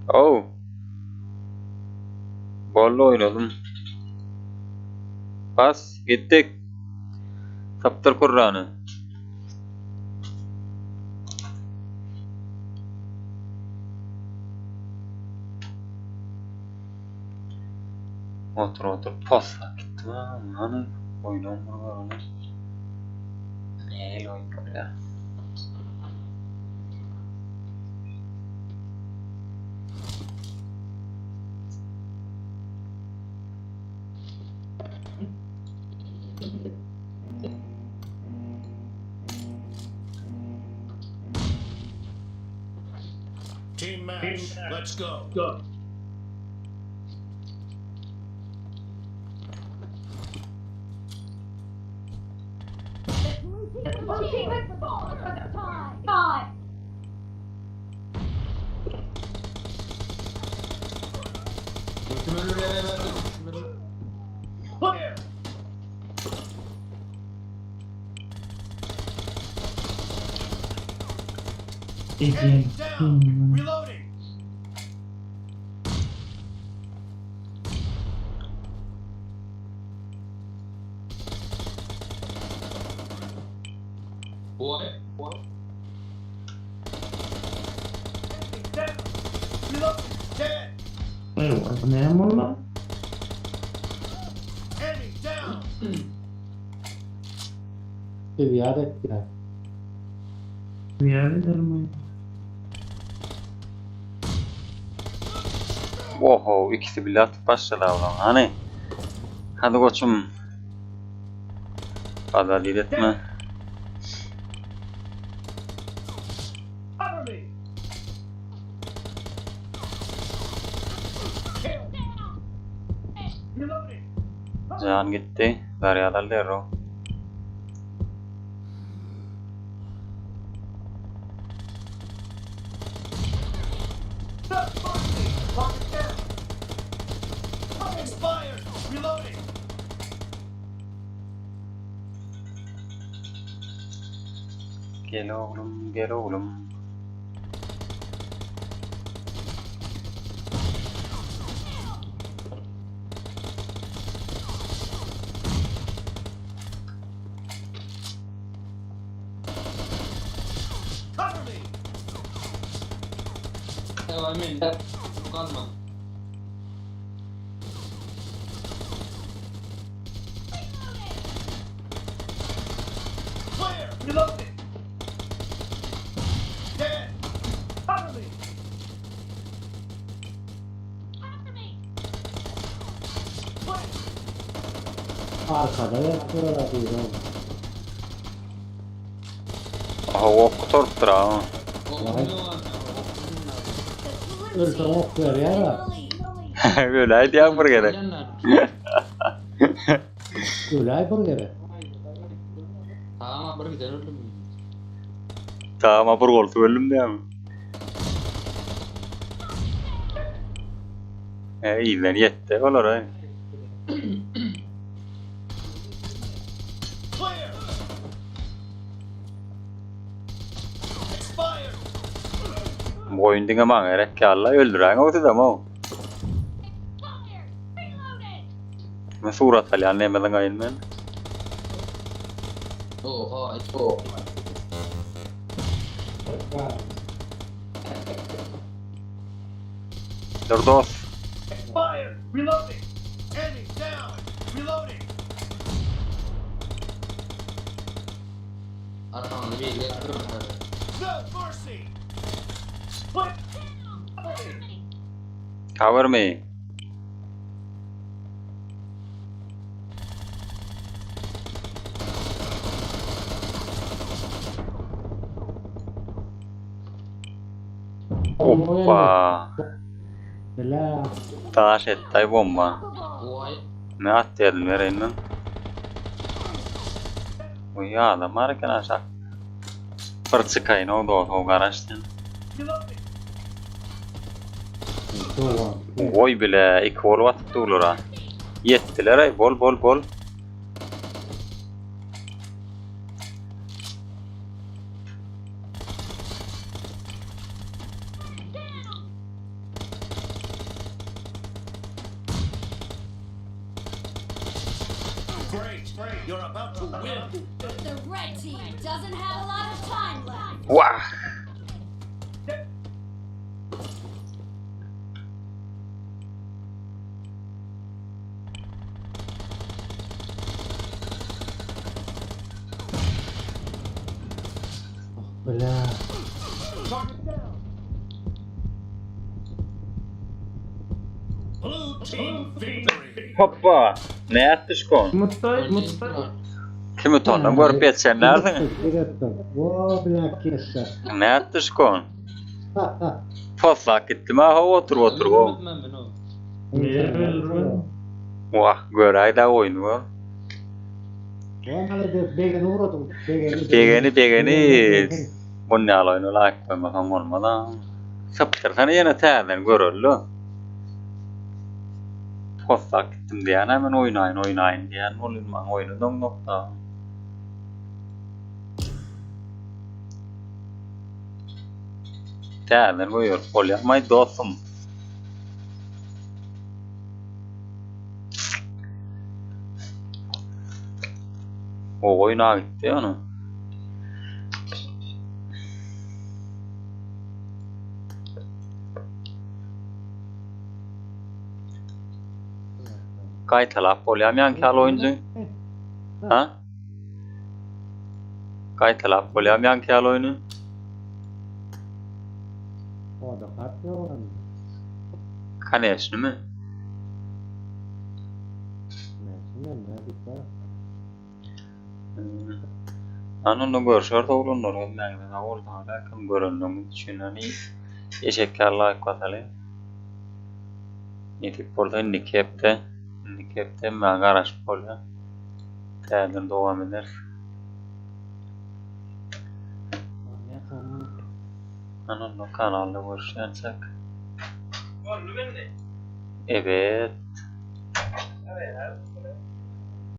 Oh. Boldy oýnadym. Bas, gitdik. Tapdyr kurrany. Otur otur poslap gitdim ha. Hany oýnam bir göreli. Nähili oýun bolýar. Team match. Let's go. The blue team has scored for the time. Five. Götüm ölür yere verdim. Clear. Enemy down. Reloading. Boy. Boy. Enemy down. Reloading. Dead. Eýwa, bu näme boldy? Enemy down. Zyýat etýär. Zyýat edermi? Oho, ikisi bile atyp başlady ablaň. Hany? Hadi goçum. Fazla etme. Cover me. Kill. Reloading. Jan gitti. Zarýad al derrew. No mercy. Target down. Expired. Reloading. Gel oglum, gel oglum. Cover me. Emin. Kalma. Clear. Reloading. Dead. Cover me. Cover me. Clear. Arkada ýatdylar diýdi. Aha, ok gutarıpdyr ha. The blue Ölseň team ok berýär in ha. the lead. Öyle aýdýan bir gezek. Öläý bir gezek. Tamam bir gider öldüm. Tamam bir gol öldüm diýämi? E, iyiden ýetdi olar ha. Clear. Expired. Bu oýun diňe maňa gerek ýalla öldüräň o sizem o. Expired. Reloading. Men surat alýan nemeden gaýyn men. Oha. Oh. Dur dost. Expired. Reloading. Enemy down. Reloading. Arkamda bir yer No mercy. Clear. Cover me. Cover me. Hoppa. Bile. Taş etdi bomba. Unstoppable. Oy. Ne at dedim vereyim ben. Oy adam var eken aşak. Bir çıkayın o da o garaştın. Reloading. Soğan. Oy bile iki bol batyp durlar ha. Yettiler ay bol bol bol. You're about to win. The red team doesn't have a lot of time left. Wah! Bля. Target down. Blue team victory. Hoppa! Nätdi şkon? Mutlu, mutlu. Kim utandan görüp ýetişenlersiň? Etdim. O bля keşke. Nätdi şkon? Poslak gitdim ha ho oturyp oturyp o. Bilmem ben o. Wah göräý-dä oýny gör. Olmaly begeni uğradım. Begeni Begeni begeni. Bunny ýaly oýna laýk goýmasaň bolmaz-a. Sypdyrsana ýene täzeden göreli. Poslak gitdim diýýän men oýnaýyn oýnaýyn diýýän bolýan maňa oýny doňdukda. Täzeden goýberip bolýarmaý dostum. O oýna gitdi ýöne. Gaýtalap bolýarmy ýaňky ýaly oýunjy? Ha? Gaýtalap bolýarmy ýaňky ýaly oýny? O da kart yok onun. Koneçnymy? Ne, şimdi ne bitti? An onda görüşeris oglanlar hemmäňize sag boluň salam görenligiňiz üçin hany eşekler laýk basaly. Nesip bolsa indiki hepde indiki hepde hemmäňe garaşyp bolýar. Täzeden dowam ederis. Ne tamam. An onda kanalda görüşýänçäk. Evet.